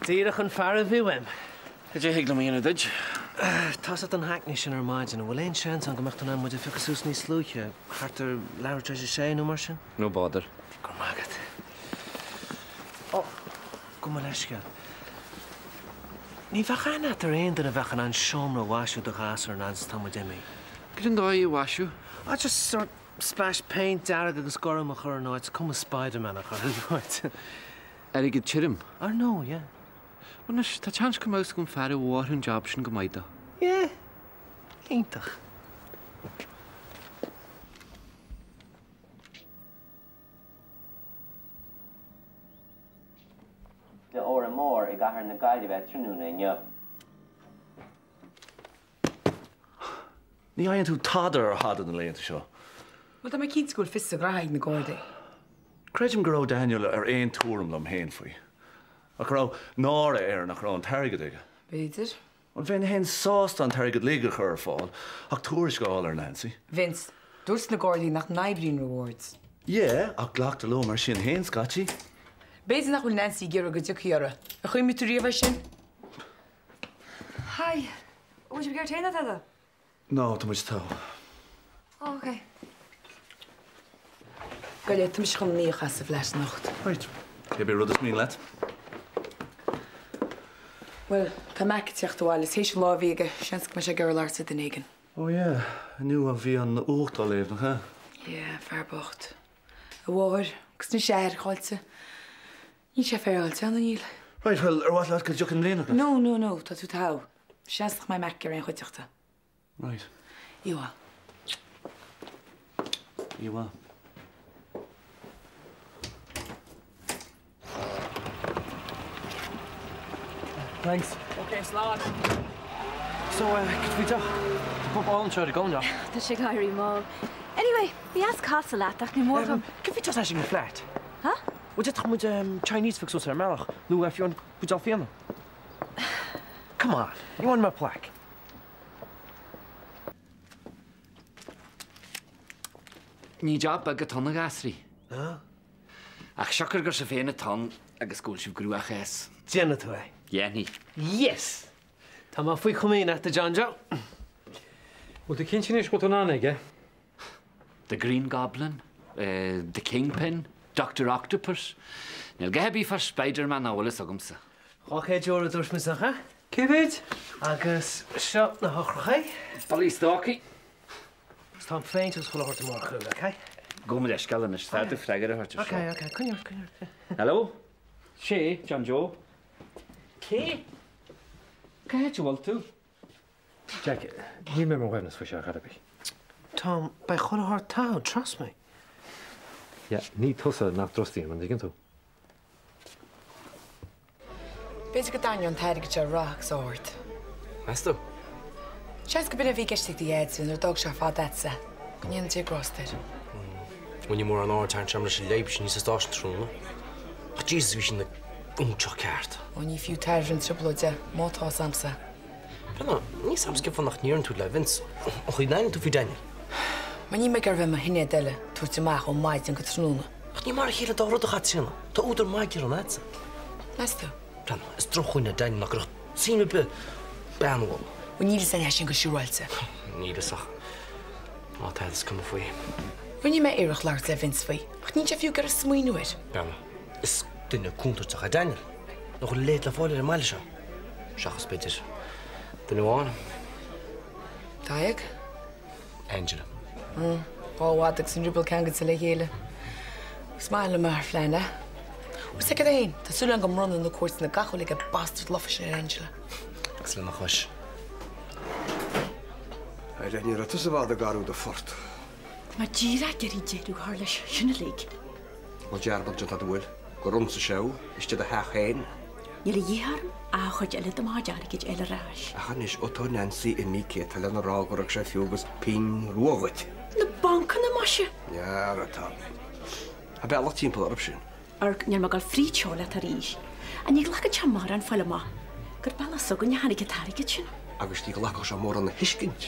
Díreach an fear a bhí uaim. Cad é a thig liom a dhéanamh duit? Tá's agat an hackney sin ar maidin, an bhfuil aon seans ann go mbeadh tú in ann muid a phiocadh suas níos luaithe, thart ar leathuair tar éis a sé nó mar sin? No bother. Go raibh maith agat. Ó, gabh mo leithscéal. Ní bheadh aithne agat ar aon duine a bheadh in ann seomra a mhaisiú do ghasúir an fhad is atá muid imithe? Cad é an dóigh a mhaisiú? Ah, just sort splash paint dearg agus gorm a chur ar an áit, cuma Spiderman a chur ar an áit. Airgead tirim? Ar ndóigh, yeah. Bhuel anois, tá seans go mbeadh 's agam fear a mhairfeadh an jab sin go maith dó. Yeah. Iontach. De Órán Mór i gcathair na Gaillimhe tráthnóna inniu. Ní fhaigheann tú tada ar thada na laethanta seo. Bhuel, tá mé cinnte go bhfuil fios a ghraithe ag na Gardaí. Creidim go raibh Daniel ar aon tuairim liom féin faoi. Ach go raibh náire air nach raibh an t-airgead aige. B'fhéidir. Bhuel, bheinn féin sásta an t-airgead uilig a chur ar fáil ach tuairisc a fháil ar Nancy. Vince, dúirt na Gardaí nach n-oibríonn rewards. Yeah, ach glactar leo mar sin féin scaití. B'fhéidir nach bhfuil Nancy ag iarraidh go dtiocfaí uirthi. Ar chuimhnigh tú riamh air sin? Hi. Bhfuil sibh ag iarraidh tae nó tada? No, tá muid togha. Oh, ok. Gabh i leith, tá mise chun an oíche a chaitheamh leat anocht. Right. Cibé rud is mian leat. Bhuel, tá Mac ag teacht abhaile, is théis an lá a bhí aige, seans go mbeidh sé ag iarraidh labhairt le duine éigin. Oh yeah, inniu a bhí an uacht á léamh, nach ea? Yeah, fear bocht. A mháthair, agus anois a athair caillte. Níl sé féaráilte, nó níl? Right, bhuel, ar mhaith leat go dtiocfainn in éineacht leat? No, no, no, tá tú togha. Seans nach mbeidh Mac ag iarraidh aon chuideachta. Right. Oíche mhaith. Oíche mhaith. Thanks. Ok, slán. So, uh, cad faoi deoch? Tá pub álainn anseo ar an gcónra. Tá sé ag éirí mall. Anyway, ba dheas casadh leat ach ní mór dom. Cad faoi teacht ag an flat? Huh? Bhuel, d'fhéadfadh muid Chinese a phiocadh suas ar an mbealach, nó fiú an buidéal fíona. Come on, ní bhain mé plaic. Ní job beag atá ann, a ghasraí. No? Ach siocair gur sibh féin atá ann agus go bhfuil sibh gnóthach as. Déanfaidh tú é. Dhéanfaidh. Yes! Tá mé faoi chomaoin agat, a John Joe. Bhfuil tú cinnte anois go bhfuil tú in ann aige? The Green Goblin, The Kingpin, Doctor Octopus. Níl a dhath ar bith fá Spider-Man nach bhfuil fhios agamsa. €200 a dúirt muid, nach ea? Cé mhéid? Agus seo na heochracha. Bullaí stocaí. Is tá an phéint agus chuile shórt amárach chugat, ok? Gabh mo leithscéal anois, tá tú freagra a thabhairt ar seo. Ok, ok, coinnigh ort, coinnigh ort. Hello? Sé, John Joe. Cé? Cá háit a bhfuil tú? Jack, níl mé ar mo shuaimhneas faoi seo ar chor ar bith. Tom, beidh chuile shórt togha, trust me. Yeah, ní tusa nach dtrustaím, an dtuigeann tú? B'fhéidir go dtarraingeodh an t-airgead seo rath agus ard. Meas tú? Seans go b'in a bhí i gceist ag do Dhaid nuair a d'fhág sé fad a'dsa. Go ndéana Dia grásta air. Bhuel, ní mórán aird a tharraingt orm leis an leidhb sin thíos sa stáisiún tráthnóna. Ach Jesus, bhí sin ina óinseach ceart. Ó, ní fiú tairbhe an trioblóid é, má tá fhios a'msa. Brenna, níl fhios a'm cén fáth nach ndeireann tú le Vince an chaoi a n-airíonn tú faoi Daniel. Mar níl mé ag iarraidh bheith i mo Shinéad eile, tabhairt amach ó maidin go tráthnóna. Ach ní mar a chéile an dá rud, a Chaitríona. Tá údar maith ag gearán a'dsa. Meas tú? Brenna, is drochdhuine é Daniel nach gcuirfeadh suim ar bith bean a bhualadh. Bhuel, níl fhios a'inn é sin go siúráilte. Níl fhios ach má tá is cuma faoi. Rinne mé iarracht labhairt le Vince faoi, ach níl sé fiú ag iarraidh smaoineamh air. Brenna, is duine contúirteach é Daniel. Nach bhfuil a leithéid le fáil ar an mbaile seo. Seachas, b'fhéidir, duine amháin. Tadhg? Angela. Dhá mhadadh agus an drioball ceangailte le chéile. Is maith liom mar phlean é. Bhfuil 's agat féin, tá súil agam go mbronnann na cúirteanna gach a bhfuil ag an bastard lofa sin ar Angela. Agus lena chois. Ar ní raibh tusa i bhfad ag athrú do phort. Tá mé díreach ag iarraidh deireadh a chur leis, sin uilig. Bhfuil dearmad déanta agat an bhfuil, gur ionsaigh sé thú, istigh i do theach féin. Níl a dhíth orm ach an chuid eile de mo chuid airgid a fháil ar ais. Ach anois, ó tá Nancy imithe cé tá lena rá go raibh sé fiú agus pingin rua dhuit? Na bancanna, maise! Ara tá. Tá bealach timpeall orthu sin. Amharc, níl mé ag dul fríd seo leat arís. Ach ní ghlacfaidh sé mórán fáil amach gur bealach s'againne a tháinig an t-airgead sin. Agus ní ghlacfadh sé mórán a thuiscint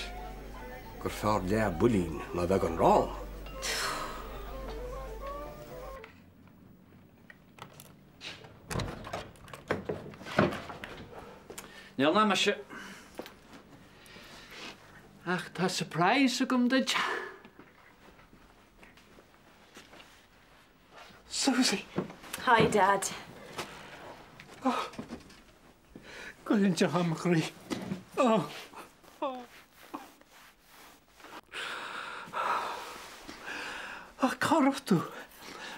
gur fearr leath builín ná bheith gan arán. Níl ná mise. Ach tá surprise agam duit. Susie! Hi, Dad. Oh. Goilleann sé mo chroí. Oh. Ach cá raibh tú?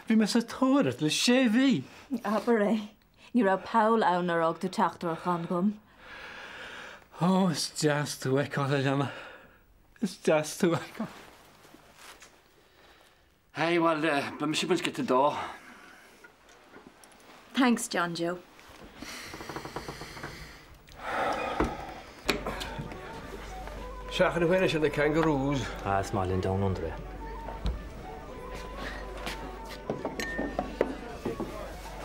Bhí mé sa tóir ort le sé mhí. Abair é. Ní raibh poll ann nár fhág tú teachtaireacht ann dhom. Ó, is deas tú a fheiceáil, a leana. Is deas tú a fheiceáil. Hey, bhuel, beidh mise ag baint giota dó. Thanks, John Joe. Seachain féin sin na kangaroos. Ah, is maith linn Down Under é.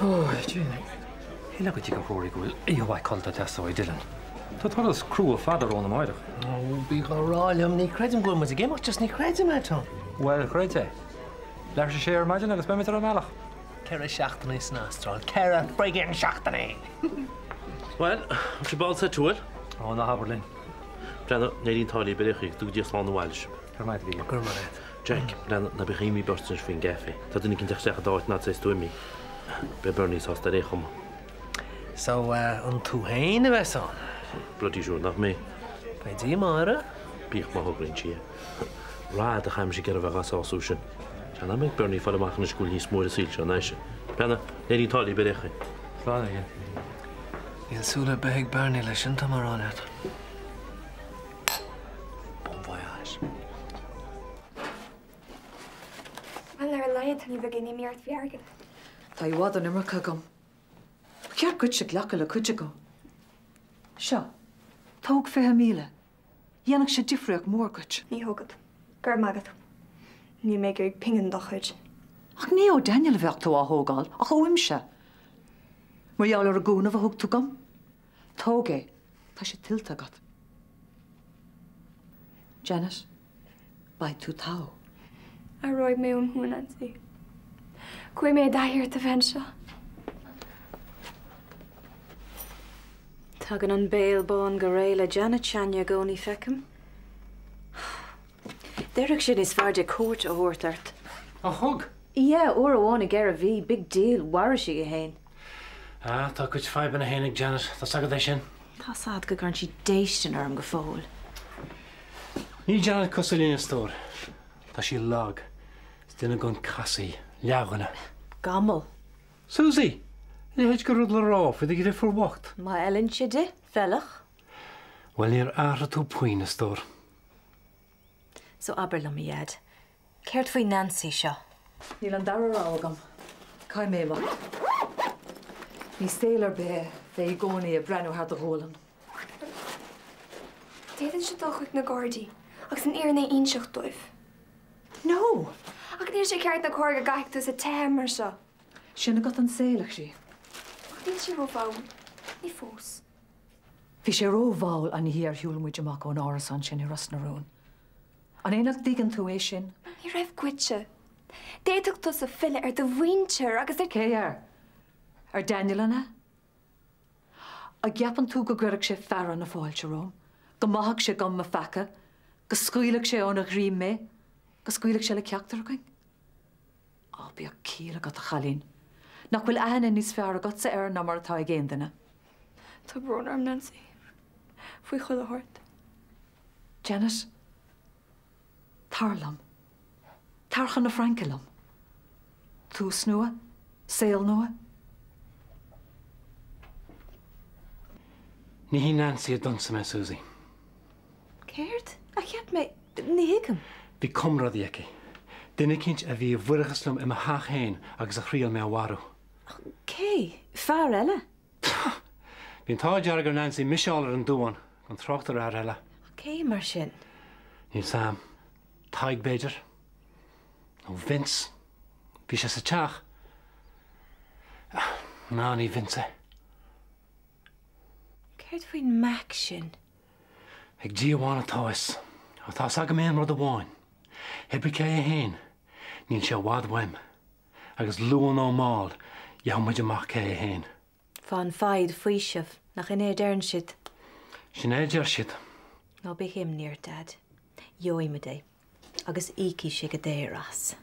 Ó, Jane, shíl go dtuigfeadh Rory go bhfuil oíche mhaith codlata ag teastáil ó Dylan. Tá turas crua fada romhainn amáireach. Ó, bí dhá rá liom, ní chreidim go bhfuil muid ag imeacht, just ní chreidim é, Tom. Bhuel, creid é. Leathuair tar éis a sé ar maidin agus beimid ar an mbealach. Ceithre seachtainí san Astráil, ceithre friggin seachtainí! Bhuel, tá sibh all set bhfuil? Ó, ná habair linn. Breathnaigh, Néirín Táilliú, beir é chuig, go dtí slán abhaile sibh. Go raibh maith agat, a Mhíchíl. Go raibh maith agat. Jack, breathnaigh, ná bíodh imní ort anois faoin gcaife. Tá duine éicint ag teacht isteach i d'áit nuair is tú imithe. Beidh Bernie sásta ar aon chuma. So, an tú féin a bheas ann? Bloody sure nach mé. Beidh díomá uirthi. Bíodh má thograíonn sí é. Rad a chaithfimse ag iarraidh a bheith dhá sású sin. Tá an am ag Bernie fáil amach anois go bhfuil níos mó ar an saol seo ná ise. Breathnaigh, Néirín Táilliú, beir é chuig. Slán aige. Níl súil ar bith ag Bernie leis sin, tá mé a rá leat. Bon voyage. Bhuel, ar a laghad, ní bheidh aon imní ort faoi airgead. Tá i bhfad an iomarca agam. Ba cheart duitse glacadh le cuid agam. Seo, tóg 20,000. Dhéanfadh sé difríocht mhór duit. Ní thógfad. Go raibh maith agat. Níl mé ag iarraidh pingin dá chuid. Ach ní ó Daniel a bheadh tú á thógáil, ach uaimse. Mar gheall ar an gcúnamh a thug tú dom. Tóg é. Tá sé tuillte agat. Janet, beidh tú togha. Aireoidh mé uaim thú, a Nancy. Chuaigh mé i dtaithí ort a bheith anseo. Tagann an béal bán go réidh le Janet s'againne i gcónaí, feicim. Déarfadh sé níos fearr di cuairt a thabhairt ort. Ó thug? Yeah, uair amháin i gceithre mhí, big deal, mharaigh sí í fhéin. Ah, tá a cuid fadhbanna féin ag Janet, tá's agat é sin. Tá's a'd go gcuireann sí déistin orm go fóill. Níl Janet cosúil linn, a stór. Tá sí lag. Is duine gan casadh í. Leathdhuine. Gamal. Susie! A leithéid de rud le rá faoi do dheirfiúr bhocht. Má fheileann sé di, feilfeadh. Bhuel, níor athraigh tú puinn, a stór. So abair liom, a Dhaid, céard faoi Nancy seo? Níl an dara rogha agam. Caithfidh mé imeacht. Ní saol ar bith é bheith i gcónaí ag breathnú thar do ghualainn. D'fhéadfainnse dul chuig na Gardaí agus an fhírinne a inseacht dóibh. No! Ach níl sé ceart ná cóir go gcaithfidh tusa teitheadh mar seo. Sin agat an saol, a chroí. Ach níl sé rómhall. Ní fós. Bhí sé rómhall an oíche ar shiúil muid amach ón árasán sin i Ros na Rún. An é nach dtuigeann tú é sin? Ní raibh goidte. D'fhéadfadh tusa filleadh ar do mhuintir agus ar. Cé air? Ar Daniel, an ea? An gceapann tú go gcuirfeadh sé fearadh na fáilte romham? Go maithfeadh sé dom mo pheaca? Go scaoilfeadh sé óna ghreim mé? Go scaoilfeadh sé le ceachtar againn? Á, bíodh ciall agat, a chailín. Nach bhfuil aithne níos fearr agatsa air ná mar atá ag aon duine? Tá brón orm, Nancy. Faoi chuile shórt. Janet, tar liom. Tar chun na Fraince liom. Tús nua, saol nua. Ní hí Nancy a d'ionsaigh mé, Susie. Céard? A cheap mé, ní thuigim. Bhí comrádaí aici. Duine eicínt a bhí i bhfuireachas liom i mo theach féin agus a thriail mé a mharú. Cé? Fear eile? Bhí an t-ádh dearg ar Nancy mise a fháil ar an duán, gan trácht ar fhear eile. Cé mar sin? Níl 's a'm. Tadhg, b'fhéidir. Nó Vince. Bhí sé sa teach. Ná, ní Vince é. Céard faoin Mac sin? Ag Dia amháin atá a fhios. Ach tá 's agam aon rud amháin. Pé bith cé é fhéin, níl sé i bhfad uaim. Agus luath nó mall, gheobhaidh muid amach cé é fhéin. Faigheann foighid faoiseamh, nach in é a deireann siad? Sin é a deir siad. Ná bíodh imní ort, Daid. Gheobhaidh muid é. Agus íocfaidh sé go daor as.